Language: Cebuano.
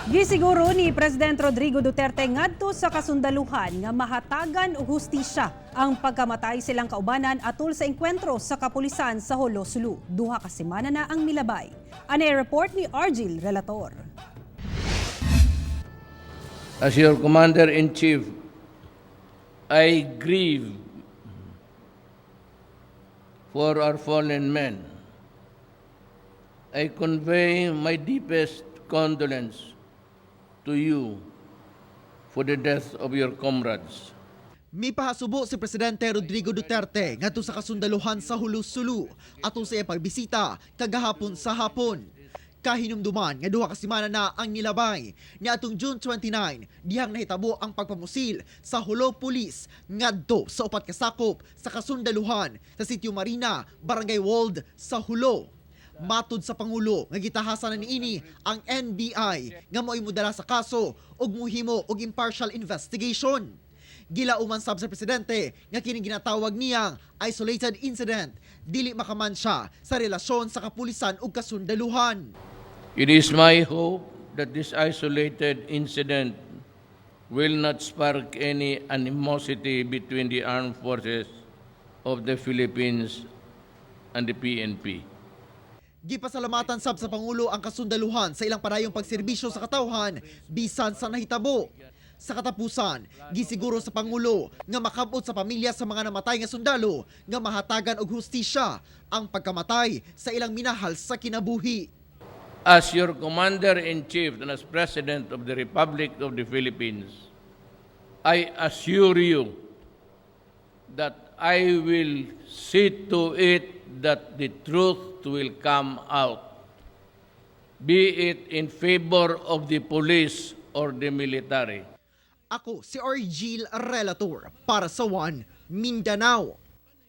Gisiguro ni President Rodrigo Duterte ngadto sa kasundaluhan nga mahatagan og hustisya ang pagkamatay silang kaubanan atol sa engkwentro sa kapulisan sa Jolo, Sulu. 2 ka semana na ang milabay. Ani report ni Argil Relator. As your Commander-in-Chief, I grieve for our fallen men. I convey my deepest condolence to you for the death of your comrades. Mipahasubo si Presidente Rodrigo Duterte ngadto sa kasundaluhan sa Jolo, Sulu atol sa iyang pagbisita kagahapon sa hapon. Kahinumduman nga 2 ka semana na ang nilabay niadtong June 29 dihang nahitabo ang pagpamusil sa Jolo Police ngadto sa upat kasakop sa kasundaluhan sa Sitio Marina, Barangay Wold sa Jolo. Matud sa Pangulo nga gitahasan na niini ang NBI nga mo'y modala sa kaso ug muhimo og impartial investigation. Gilauman sab sa presidente nga kini ginatawag niyang isolated incident dili makamansya sa relasyon sa kapulisan ug kasundaluhan. It is my hope that this isolated incident will not spark any animosity between the armed forces of the Philippines and the PNP. Gipasalamatan sab sa Pangulo ang kasundaluhan sa ilang padayong pagserbisyo sa katawhan bisan sa nahitabo. Sa katapusan, gisiguro sa Pangulo nga makabot sa pamilya sa mga namatay nga sundalo nga mahatagan og hustisya ang pagkamatay sa ilang minahal sa kinabuhi. As your Commander-in-Chief and as President of the Republic of the Philippines, I assure you that I will see to it that the truth will come out, be it in favor of the police or the military. Ako si Argil Relator para sa One Mindanao.